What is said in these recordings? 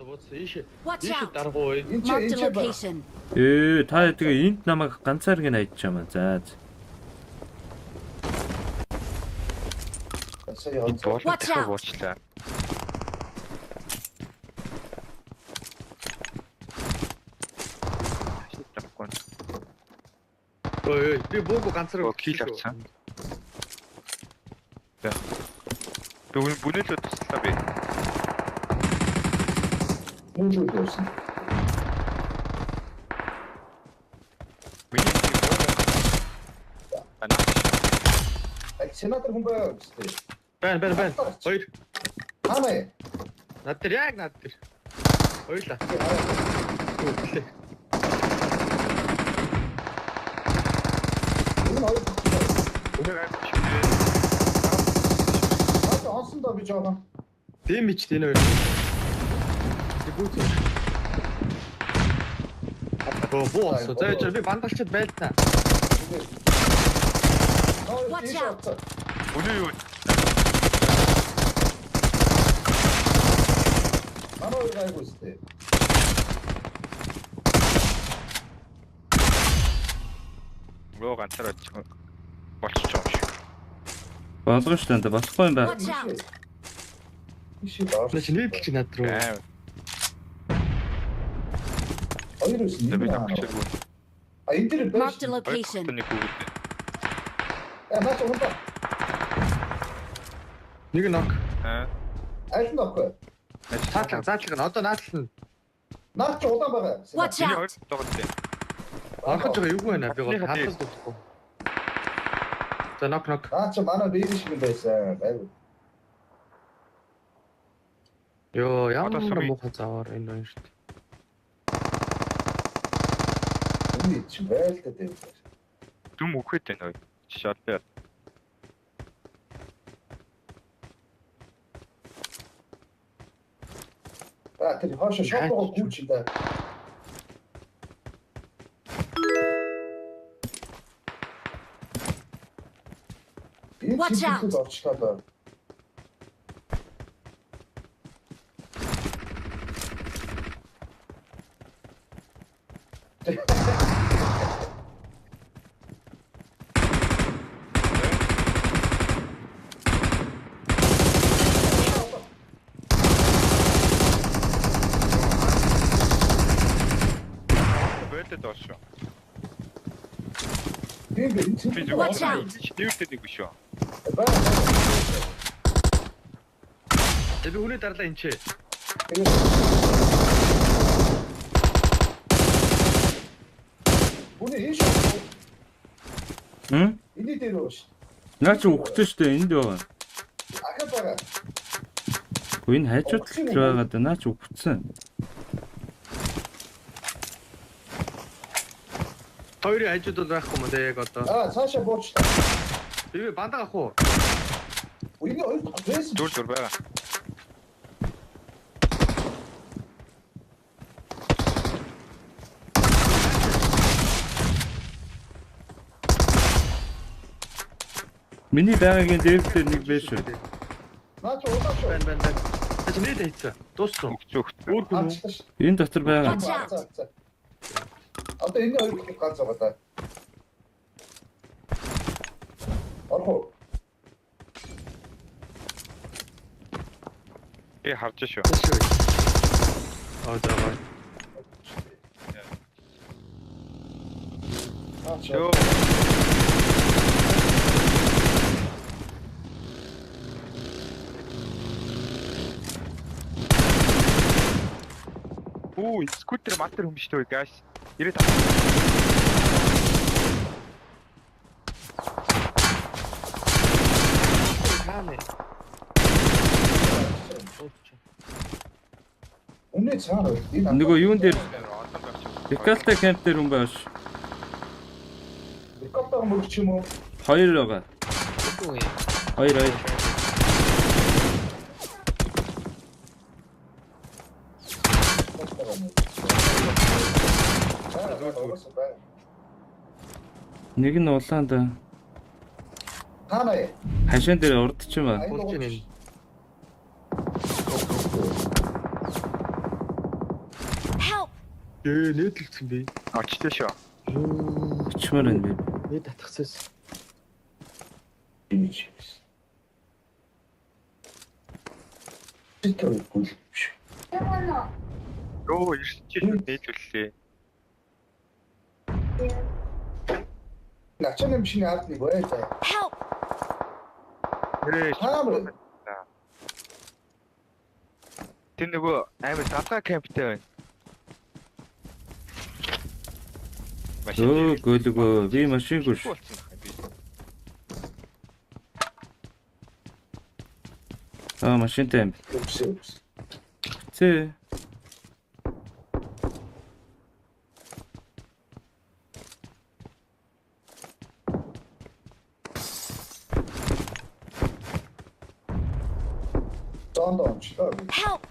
Бууцсан. Ийш. Watch Ийш out. даргуу. Энд чи Marked энд a чи байгаа. location. Та тэгээ энд намайг ганцаарг нь хайж чамаа. За. За. Сая онцгой. Дуулан Watch дахиад out. буучлаа. Давгүй. Ой ой, би буугүй ганцаар Оо, kill авсан. За. Би бүнэлөө туслаа би. Нүлүүд явсан. Миний тийм буу. Ана. Аль сенатор хүн байгаа үстэй. Байна байна байна. Хоёр. Хаана юм? Над дээр яг над дээр. Хоёрлаа. Өглөө. Энэ хоёр Өнөө гайхах шиг. Аа онсон доо би жоохон. Дэмэж энэ хоёр. Би бүүц. Боо буу болсон. За яа би бандалчд байлтаа. Watch out. Өнөө юу? Манай хоёр гайгүй үстэй. Буу ганцаар болчих болчих юм шиг. Болгоно шүү дээ. Болохгүй юм байна. Watch out. Иши доор. Наа чи нийтлж над руу. Аа. Хоёр үсэн. Би давчихгүй. А энэ дээр байж. Marked a Хоёр location. дахь нэг хүүхэд. А наач унда. Нэг нок. Аа. Аль нь охгүй? Цаатлага цаатлага нь одоо наадлна. Наач чи удаан байгаа. Watch Миний хоёр out. дахь дээ. Орхож байгаа юу байна би гол Хатны хатаж дутхгүй. За нок нок. Наач манай бэби шиг юм байсан. Гайгүй. Йоо Одоо ямар сумын- муухай заваар энэ байна шүү дээ. Үний чи байлдаа дээр. Дүм үхээд байна ой. Шалбай. А тэр хоошо шопоо гүйч юм да. Энэ Watch чи out. бид орчлоо доо. Байлдаад байгаа шүү. Тийм бэ энэ Би чи Watch зүгээр out. нэртэй нэг шүү. Баа. За би хүнээ дарлаа энэ чи. Бүний энэ шүү. Хм? Эний дээр байгаа шүү. Наа чи үхсэн шүү дээ. Энд байгаа. Ахад байгаа. Үгүй энэ хажууд л байгаа да. Наа чи үхсэн. Хоёрын хажууд бол байхгүй юм да яг одоо. Аа цаашаа буучлаа. Би бандаа авах уу? Үний хоёр дахь байсан. Зүр зүр байгаа. Миний байгаагийн дээр дээр нэг байж шүү. Наа чи удаан шүү. Байна байна байна. За чи нийт хийцээ. Дууссан. Өгч өгч. Өөр хүн үү? Аачлаа шүү. Энэ дотор байгаа. Watch out. За, за. Одоо энэ хоёр дахь ганц байгаа да. Орох уу? Би харж шүү. Шүү. Аа за гоё. Наа чи. Йоо. Үу, скутер матер хүмүүштэй guys. 95. Хаана? Өмнө цаана байл. Энэ Нөгөө юун дээр Олон байх шиг. Декалта кемп дээр хүн байгаа шүү. Helicopter мөрч юм уу? Хоёр байгаа. Хоёр хоёр. Нэг нь улаан да. Хаана яа? Хашаан дээр урд ч юм аа. Болж байна энэ. Ээ нээдлсэн би. Очтой шүү. Юу. Очмоор байна би. Нэг татгсээс. Имиж. Тэр гүйл биш. Йоо, ирсэн чи шууд нээлүүллээ. Начааны машины ард нэг бай за. Help! Нэрээ. Таамар. Тэр нөгөө амар задгаа кемптэй байна. Машин Өө гөлгөө. Би машингүй шүү. болсон байх би. Аа машинтай юм. Үгүй. Цээ. Зонд ончлоо. Help!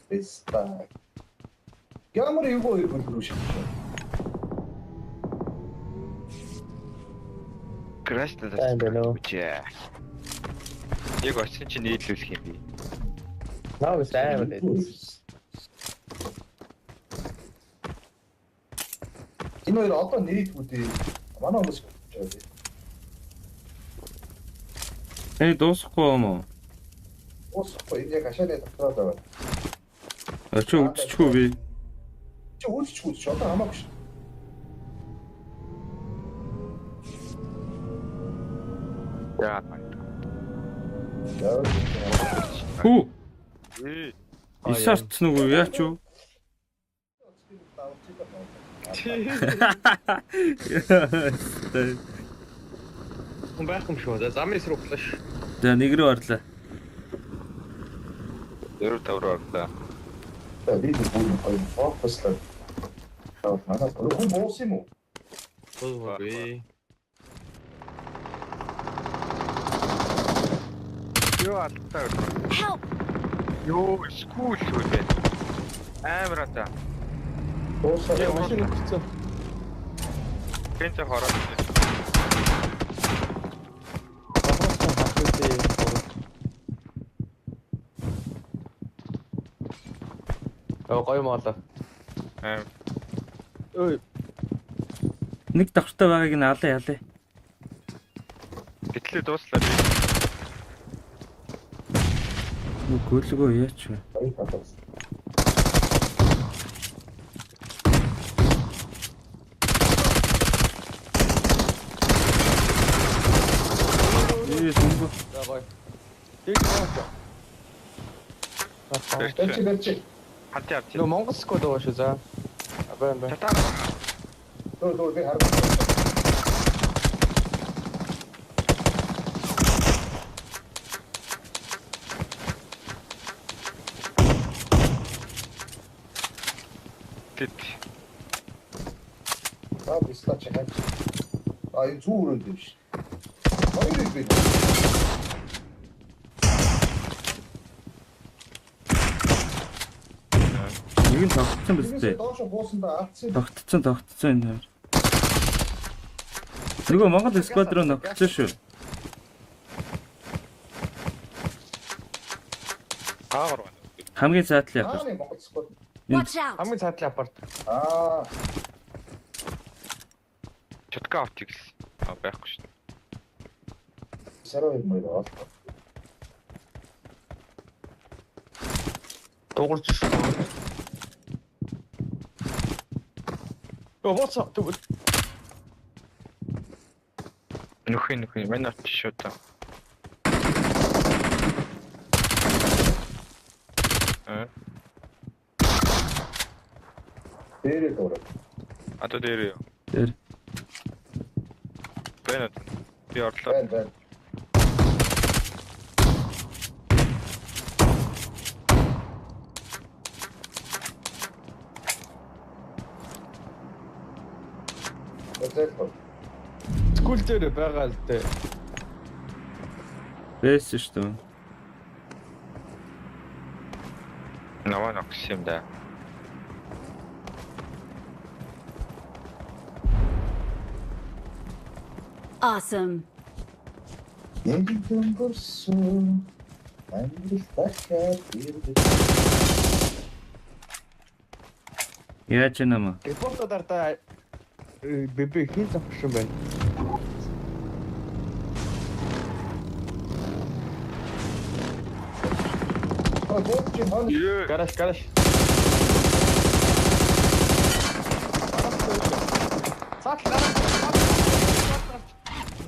Бэста. Ямар эвгүй хоёр гүйл рүү шивчих. Краш Сайн байна уу? Үгүй. Яг очсон чи нийлүүлэх юм би. Наа биш амар дээ. Энэ хоёр одоо нээдгүй дээ. Манай хүмүүс гэж байна. Э дуусахгүй юм уу? Уусахгүй энэ яг хашааны дотроо байгаа. Очи үдчихгүй би. Чи үүсчихгүй чи одоо хамаагүй шүү. Яа. За. Хүү. Ээ. Исарцсан уу яач юу? Хүн байхгүй юм шүү. За замын эсрэг ухлаа шүү. За нэг рүү орлоо. 4 5 руу орлоо. За би бүр гоё фокуслаа. Аа манай хүн буусан юм уу? Буугүй. Йоо алдаа. Help! Йоо, скул шүү дээ. Амар ата. Дуусаа. Яа машин өгсөн. Пензэ хороод. Бохросон хахтай. Оо гоё моолоо. Аим. Ой, Нэг давхартай байгааг нь алаа ялаа. Гэтлээ дууслаа би. Нүг гөлгөө яач вэ? Хоёр талаас. Ээ сүмбэ. за гоё. Тэг гоё. Барьчих барьчих. Ханти авч. Нөө Монгол сквад байгаа шүү за. А байна байна. Татаа. Дөө дөө би харах. Тэт. За бистаа чи хайч. А энэ зүү өрөөнд юм шиг. Хоёрыг би. Нэг нь тогтсон биз дээ. Доош буусан да алдсан. Тогтцсон тогтцсон энэ хоёр. Нөгөө Монгол сквадрон тогтсон шүү. Гаагар байна. Хамгийн цаатлын Аа апарт. нэг Монгол сквад. Watch out! Хамгийн цаатлын апарт. Аа Чутка авчих гэсэн. А байхгүй шүү. сарай юм аа. Дуурч шүү. Йоо боцоо. Нөхөн нөхөн мань авчих шүү та. Аа. Дээрээ дуурай. Одоо дээр юу? Тэр. Байна. Би орлоо. Байна байна. Зээл. Скул дээр байгаа л дээ. Бэс шүү дээ. Наваа ногсон юм да. Awesome. Яг өнгөрсөн амьдрал дахиад ирдэг. Яаж юм аа? Репорто дардаа бэбэ хин завхшин байна. А бот чи маань Ее. Гараж, гараж. Цаат гараж.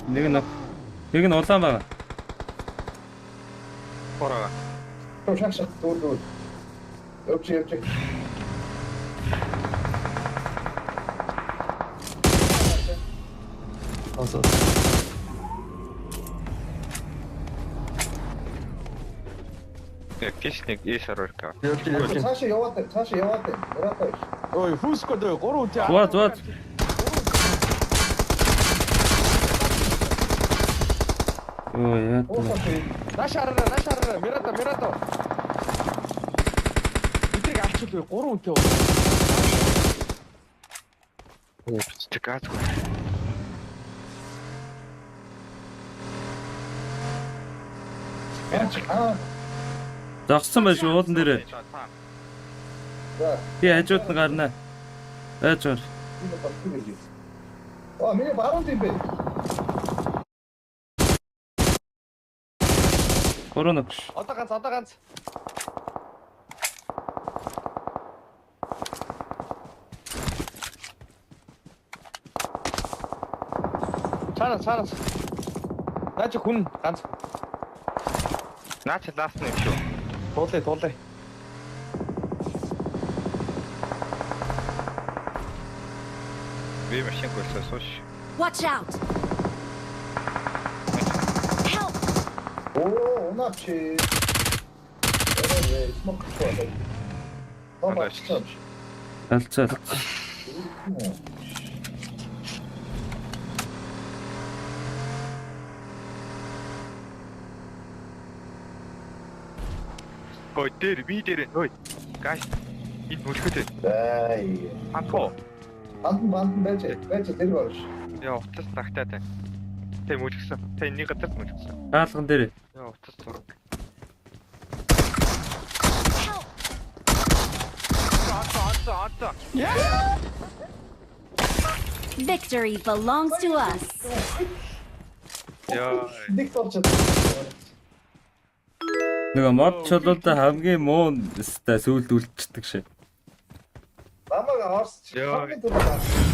Нэг нь нэг нь улаан байгаа. Хороо. шаг шаг дүүр дүүр. Явж явж. Осоо. Яг тийш нэг эс орорка. Явж явж. Цаашаа яваад байна. Цаашаа яваад байна. Мирато. Ой, фүско дөө 3 үнтэй. Зуа зуа. Йоо яа. Уусаа чи. Нааш хараарай, нааш хараарай. Мирато, Мирато. Эдрийг алчвал 3 үнтэй. Оо, чи газгүй. Аа. Зогссон байх шүү уулан дээр. За. Би хажууд нь гарна. Байж гар. Энэ болчих гэж. Аа, миний баруун тийм бэ. 3 ногш. Одоо ганц, одоо ганц. Цаанаас, цаанаас. Наа чи хүн ганц. Наа чи ласт юм шүү. Туулай, туулай. Би машин гөлсөө сууш. Watch out! Help! Оо, унаач. Ээ, смок чуу. Том болчихсон. Алцаа. Хой дээр би дээр хой. Гаш. Энэ мөлхөд. Бай. Хатуу. Бандан бандан байж байж тэр болж. Яа, утас тагтаа тай. Тэ мөлхсөн. Тэ нэг газар мөлхсөн. Хаалган дээр. Яа, утас зураг. Help! Ацаа, ацаа, ацаа. Victory belongs to us. Яа. Нэг толч. Нөгөө мод чулуунтай хамгийн муу өстэй сүлд үлдчихдэг шээ. Намайг орсч. Яа. Хамгийн түрүүнд.